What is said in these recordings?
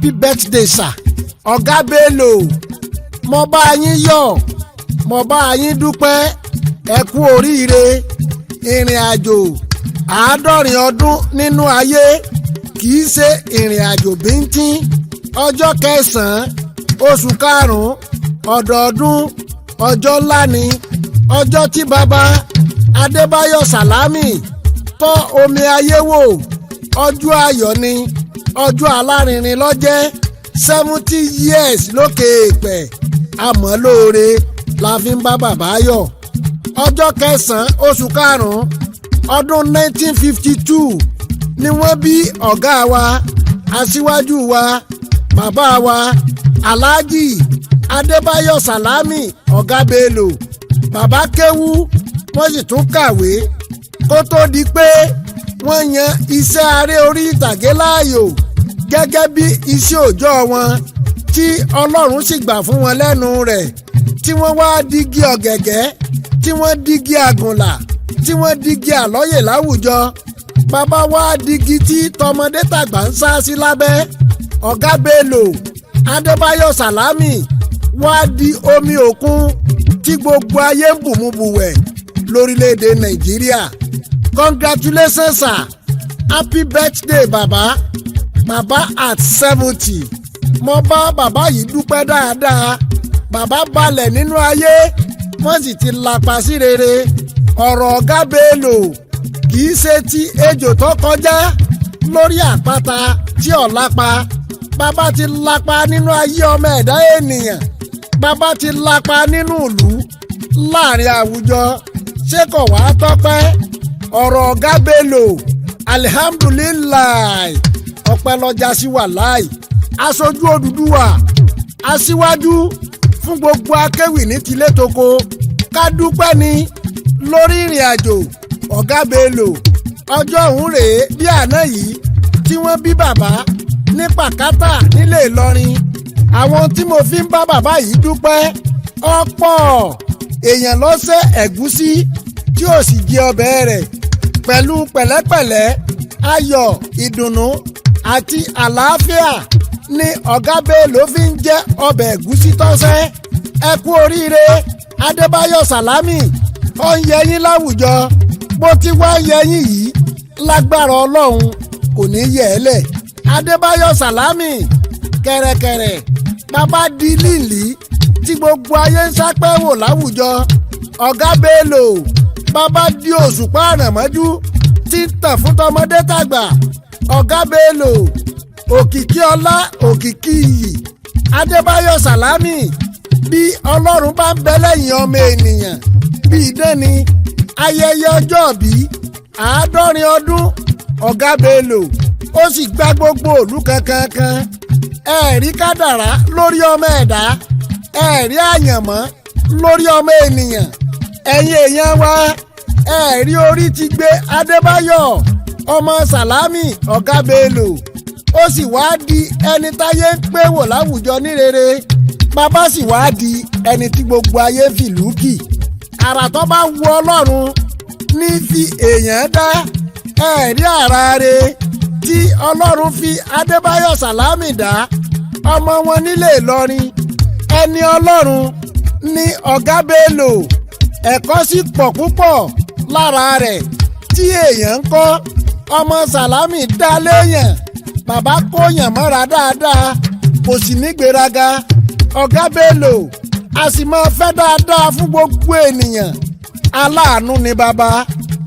Happy birthday, sir. Ọ̀gá Bello, mo bá yín yọ̀, mo bá yín dúpẹ́. Ẹ kú oríire. Ìrìn àjò 70 ọdún nínú ayé kì í ṣe ìrìn àjò bíntín. Ọjọ́ 9 oṣù 5 ọdọọdún, ọjọ́ ńlá ni, ọjọ́ tí baba Adébáyọ̀ Sàlámì tọ́ omi ayé wò. Ọjọ́ ayọ̀ ni, ọjọ́ alárinrin lọ́jẹ́. 70 years lókè èèpẹ̀, àmọ́ lóore la fi ń bá bàbá yọ̀. Ọjọ́ 9 oṣù 5 ọdún 1952 ni wọ́n bí ọ̀gá wa, aṣíwájú wa, bàbá wa, Alhaji Adébáyọ̀ Sàlámì Ọ̀gá Bello. Bàbá kéwú, wọ́n sì tún kàwé kó tó di pé wọ́n yan iṣẹ́ aré orí ìtàgé láàyò gẹ́gẹ́ bí iṣẹ́ òòjọ́ wọn, tí Ọlọ́run sì gbà fún wọn lẹ́nu rẹ̀, tí wọ́n wá dígí ọ̀gẹ̀gẹ̀, tí wọ́n dígí àgùnlà, tí wọ́n dígí àlọ́yè láwùjọ. Bàbá wá dígí tí tọmọdé tàgbà ń sá sí lábẹ́. Ọ̀gá Bello Adébáyọ̀ Sàlámì wá di omi òkun tí gbogbo ayé ń bùmùbùwẹ̀ lórílẹ̀‐èdè Nàìjíríà. Congratulations, sir. Happy birthday, bàbá. Bàbá at 70. Mo bá bàbá yìí dúpẹ́ dáadáa. Bàbá balẹ̀ nínú ayé, wọ́n sì ti lapa sí rere. Ọ̀rọ̀ Ọ̀gá Bello kì í ṣe ti ejò tó kọjá lórí àpáta tí ò lápa. Bàbá ti lapa nínú ayé ọmọ ẹ̀dá ènìyàn. Bàbá ti lapa nínú ìlú, láàrin àwùjọ. Ṣé kò wá tọ́pẹ́? Ọ̀rọ̀ Ọ̀gá Bello, alihamdulilayi, ọpẹ́ lọ́jà sí wàláì. Aṣojú Odùduwà, aṣíwájú fún gbogbo akéwì ní tilé toko, ká dúpẹ́ ni lórí ìrìn àjò Ọ̀gá Bello. Ọjọ́ òun rèé bí àná yìí tí wọ́n bí bàbá ní Pàkátà nílé Ìlọrin. Àwọn tí mo fi ń bá bàbá yìí dúpẹ́ ọ̀pọ̀. Èèyàn lọ́sẹ̀ ẹ̀gúsí tí ò sì jẹ ọbẹ̀ rẹ̀. Pẹ̀lú pẹ̀lẹ́pẹ̀lẹ́, ayọ̀, ìdùnnú àti àlàáfíà ni Ọ̀gá Bello fi ń jẹ ọbẹ̀ ẹ̀gúsí tọ́sẹ́. Ẹ kú oríire, Adébáyọ̀ Sàlámì. Ó ń yẹ yín láwùjọ. Bó ti wá yẹ yín yìí, lágbára Ọlọ́run, kò ní yẹ ẹ́ lẹ̀. Adébáyọ̀ Sàlámì, kẹ̀rẹ̀kẹ̀rẹ̀, bàbá di líìlí tí gbogbo ayé ń sápẹ́ wò láwùjọ. Ọ̀gá Bello, bàbá di òṣùpá àràmọ́jú tí ń tàn fún tọmọdé tàgbà. Ọ̀gá Bello, òkìkí ọlá, òkìkí iyì, Adébáyọ̀ Sàlámì, bí Ọlọ́run bá ń bẹ lẹ́yìn ọmọ ènìyàn, bí idán ni. Ayẹyẹ ọjọ́ bí 70 ọdún Ọ̀gá Bello, ó sì gba gbogbo òlú kankankan. Ẹ̀rí kádàrá lórí ọmọ ẹ̀dá, ẹ̀rí àyànmọ́ lórí ọmọ ènìyàn. Ẹ̀yin èèyàn wa, ẹ̀rí orí ti gbé Adébáyọ̀ ọmọ Sàlámì Ọ̀gá Bello, ó sì wá di ẹni táyé ń pè wò láwùjọ ní rere. Bàbá sì wá di ẹni tí gbogbo ayé fìlú kì. Àrà tó bá wu Ọlọ́run ní fi èèyàn dá. Ẹ̀rí àrà re tí Ọlọ́run fi Adébáyọ̀ Sàlámì dá, ọmọ wọn nílé Ìlọrin, ẹni Ọlọ́run ní Ọ̀gá Bello. Ẹ̀kọ́ sì pọ̀ púpọ̀ lára rẹ̀ tí èèyàn ń kọ́. Ọmọ Sàlámì dá léèyàn, bàbá kóyàn mọ́ra dáadáa, kò sì ní gbéraga. Ọ̀gá Bello a sì máa fẹ́ dáadáa fún gbogbo ènìyàn. Aláàánú ni bàbá.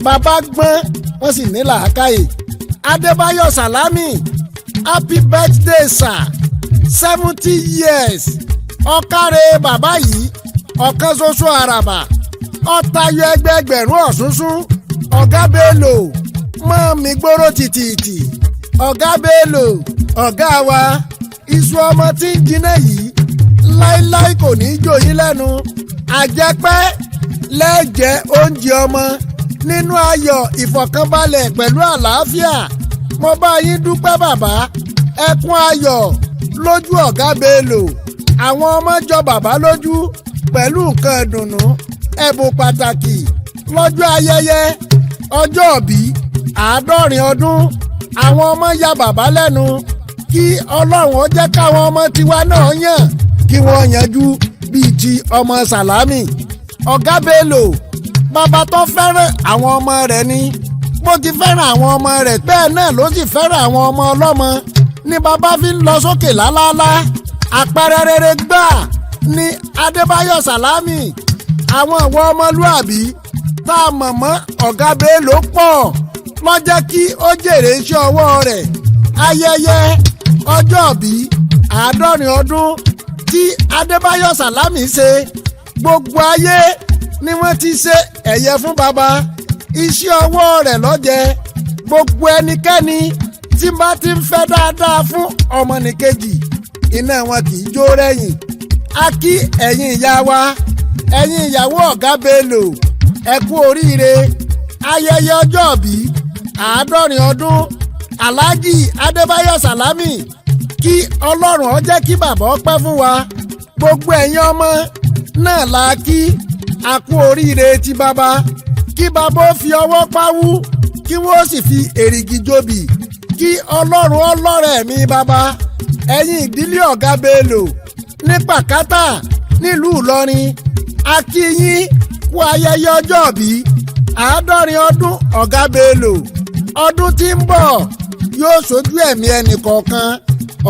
Bàbá gbọ́n, wọ́n sì ní làákàyè. Adébáyọ̀ Sàlámì, happy birthday, sir. 70 years, ọ̀kàrẹ̀ bàbá yìí, ọ̀kan ṣoṣo àràbà, ọ̀tayọ ẹgbẹẹgbẹ̀rún ọ̀ṣunṣun. Ọ̀gá Bello, mọ́ mi gbóró tìtìtì. Ọ̀gá Bello, ọ̀gá wa, iṣu ọmọ tí ń jiná yìí, láíláí kò ní í jò yín lẹ́nu. Àjẹpẹ́ lẹ́jẹ̀ oúnjẹ ọmọ nínú ayọ̀, ìfọ̀kànbalẹ̀ pẹ̀lú àlàáfíà. Mo bá yín dúpẹ́, bàbá. Ẹkún ayọ̀ lójú Ọ̀gá Bello. Àwọn ọmọ jọ bàbá lójú pẹ̀lú nǹkan ìdùnnú, ẹ̀bùn pàtàkì lọ́jọ́ ayẹyẹ ọjọ́ ìbí 70 ọdún. Àwọn ọmọ ya bàbá lẹ́nu. Kí Ọlọ́run ó jẹ́ káwọn ọmọ tiwa náà yàn, kí wọ́n yanjú bíi ti ọmọ Sàlámì. Ọ̀gá Bello, bàbá tó fẹ́ràn àwọn ọmọ rẹ̀ ni. Bó ti fẹ́ràn àwọn ọmọ rẹ̀, bẹ́ẹ̀ náà ló sì fẹ́ràn àwọn ọmọ ọlọ́mọ ni bàbá fi ń lọ sókè lálálá. Àpẹẹrẹ rere gbà ní Adébáyọ̀ Sàlámì. Àwọn ìwọ ọmọlúàbí tá a mọ̀ mọ́ Ọ̀gá Bello pọ̀ lọ́jọ́ kí ó jèrè iṣẹ́ ọwọ́ rẹ̀. Ayẹyẹ ọjọ́bí 70 ọdún tí Adébáyọ̀ Sàlámì ṣe, gbogbo ayé ni wọ́n ti ṣe ẹ̀yẹ fún bàbá. Iṣẹ́ ọwọ́ rẹ̀ lọ́jẹ́. Gbogbo ẹnikẹ́ni tí bá ti ń fẹ́ dáadáa fún ọmọnìkejì, iná wọn kì í jó rẹ̀yìn. A kí ẹ̀yin ìyá wa, ẹ̀yin ìyàwó Ọ̀gá Bello, ẹ kú oríire ayẹyẹ ọjọ́bí 70 ọdún Alhaji Adébáyọ̀ Sàlámì. Kí Ọlọ́run ó jẹ́ kí bàbá ọpẹ́ fún wa. Gbogbo ẹ̀yin ọmọ náà la kí, a kú oríire ti bàbá. Kí bàbá ó fi ọwọ́ pawú, kí wọ́n sì fi èrìgì jobì. Kí Ọlọ́run ọlọ́rẹ̀ mi bàbá. Ẹ̀yin ìdílé Ọ̀gá Bello ní Pàkátà nílùú Ìlọrin, a kí yín kú ayẹyẹ ọjọ́bí 70 ọdún Ọ̀gá Bello. Ọdún tí ń bọ̀ yóò ṣojú ẹ̀mí ẹnì kọ̀ọ̀kan.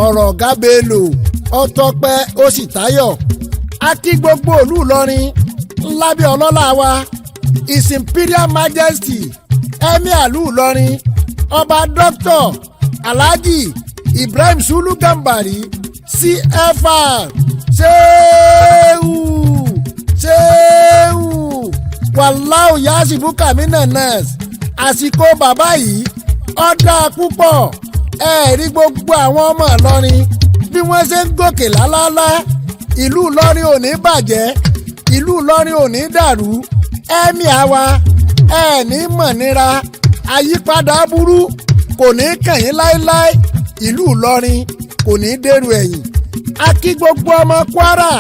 Ọ̀rọ̀ Ọ̀gá Bello ọtọpẹ́ ó sì táyọ̀. A kí gbogbo ìlú Ìlọrin lábẹ́ ọlọ́lá wa, His Imperial Majesty, Emir ìlú Ìlọrin, Ọba Dr. Alhaji Ibrahim Sulu Gambari CFR. Ṣéwù ṣéwù wàláhù yasibu kamina nurse. Àsìkò bàbá yìí ó dáa púpọ̀. Ẹ rí gbogbo àwọn ọmọ Ìlọrin bí wọ́n ṣe ń gòkè lálálá. Ìlú Ìlọrin ò ní bàjẹ́, ìlú Ìlọrin ò ní dàrú. Ẹ̀mí àwa ẹ̀ ní mọ̀nira, àyípadà burú kò ní kàn yín láéláé. Ìlú Ìlọrin kò ní dèrò ẹ̀yìn. A kí gbogbo ọmọ Kwara,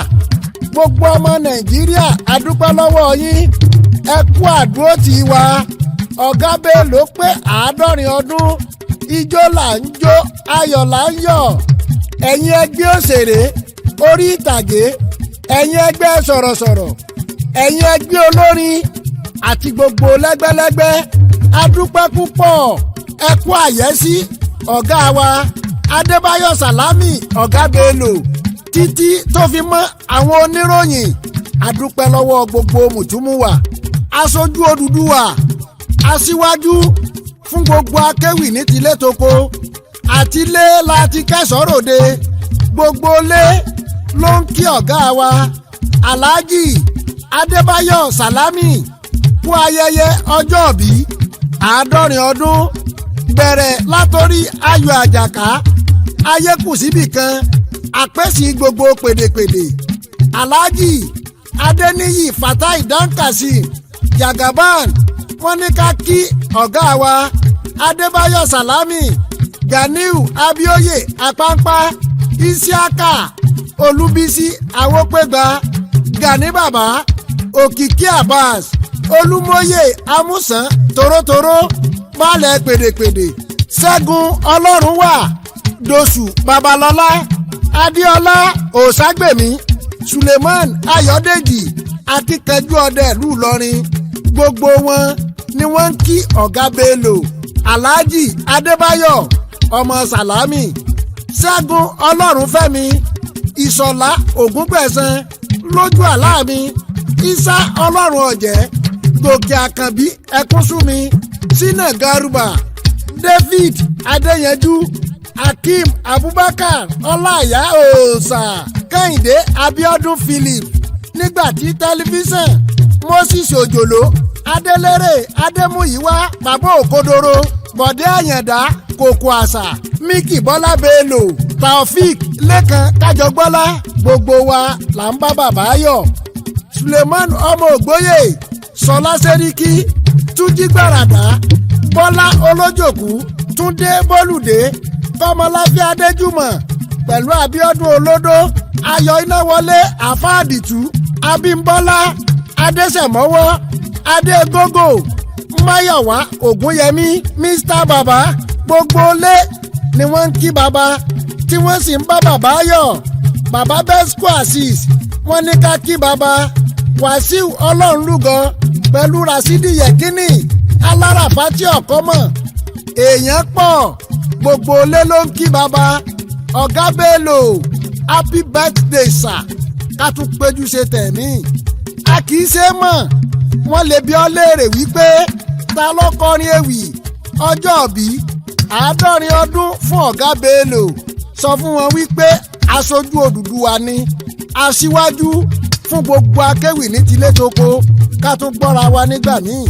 gbogbo ọmọ Nàìjíríà, a dúpẹ́ lọ́wọ́ yín, ẹ kú àdúró tì wá. Ọ̀gá Bello pé 70 ọdún, ijó là ń jó, ayọ̀ là ń yọ̀. Ẹ̀yin ẹgbẹ́ òṣèré orí ìtàgé, ẹ̀yin ẹgbẹ́ sọ̀rọ̀sọ̀rọ̀, ẹ̀yin ẹgbẹ́ olórin àti gbogbo lẹ́gbẹ́lẹ́gbẹ́, a dúpẹ́ púpọ̀, ẹ kú àyẹ́sí ọ̀gá wa Adébáyọ̀ Sàlámì Ọ̀gá Bello, títí tó fi mọ́ àwọn oníròyìn. A dúpẹ́ lọ́wọ́ gbogbo mùtúmùwà. Aṣojú Odùduwà, aṣíwájú fún gbogbo akéwì ní tilé toko àtilé láti kẹsàn-án, gbogbo lé ló ń kí ọ̀gá wa Alhaji Adébáyọ̀ Sàlámì kú ayẹyẹ ọjọ́bí 70 ọdún. Bẹ̀rẹ̀ látòrí Ayọ̀ Àjàká, ayékùsíbì kan, àpèsè gbogbo pèdèpèdè, Alhaji Adeniyi Fatai Dankasi Jagaban, wọ́n ní ká kí ọ̀gá wa Adébáyọ̀ Sàlámì, Ganiu Abioye Apáńpá, Isiaka Olúbísí Awópégbà, Gani Bàbá Òkìkí, Abbas Olúmóyè Amúsàn, Torótoró balẹ̀ pèdèpèdè, Ṣẹ́gun Ọlọ́runwà, Dosù Babalọ́lá, Adéọlá Òṣàgbèmí, Suleiman Ayọ̀dèjì, akíkanjú ọdẹ ìlú Ìlọrin, gbogbo wọn ni wọ́n ń kí Ọ̀gá Bello Alhaji Adébáyọ̀ ọmọ Sàlámì. Ṣẹ́gun Ọlọ́runfẹ́mi, Ìṣọ̀lá Ògúngbẹ̀sán, Lójú Àlá Mi, Isa Ọlọ́run Ọ̀jẹ̀, Gòkè Àkànbí, Ẹkúnsúnmi, Sina Garuba, David Adéyanjú, Akeem Abubakar, Ọláìyá Òòsà, Kẹ́hìndé Abiodun Philip, nígbà tí tẹlifíṣàn, Moses Òjòló, Adélèrè Adémúyíwá, Bàbá Òkodoro, Bọ̀dé Àyàndá, Kòkò Àṣà, Miki Bọ́lá Bello, Taofik Lẹ́kan Kájọgbọ́lá, gbogbo wa là ń bá bàbá yọ̀. Suleiman ọmọ Ògbóyè, Sọlá Sẹ́ríkì, Túnjí Gbàràdá, Bọ́lá Olójòkú, Túndé Bólúdé, Kọ́mọláfíà Adéjúmọ̀ pẹ̀lú Abíọ́dún Olódó, Ayọ̀ Ináwọlé, Àfáàdìtú, Abímbọ́lá Adéṣẹ̀mọ́wọ́, Adégógó, Máyọ̀wá Ògúnyẹmí, Mr Baba, gbogbo lé ni wọ́n ń kí baba. Tí wọ́n sì ń bá bàbá yọ̀, Bàbá Besco Azeez, wọ́n ní ká kí bàbá Wàsíù Ọlọ́runlúgọ pẹ̀lú Rasidi Yẹ̀kínì aláràfá tí ọ̀kọ́ mọ̀. Èèyàn pọ̀, gbogbo ilé ló ń kí bàbá Ọ̀gá Bello. Happy birthday, sir. Ká tún péjú ṣe tẹ̀mí, a kì í ṣe é mọ̀. Wọ́n lè bi ọ́ léèrè wípé ta ló kọrin ewì ọjọ́ ìbí 70 ọdún fún Ọ̀gá Bello? Sọ fún wọn wípé aṣojú Odùduwà ni, aṣíwájú fún gbogbo akéwì ní tilé toko. Ká tún gbọ́ra wa nígbà míì.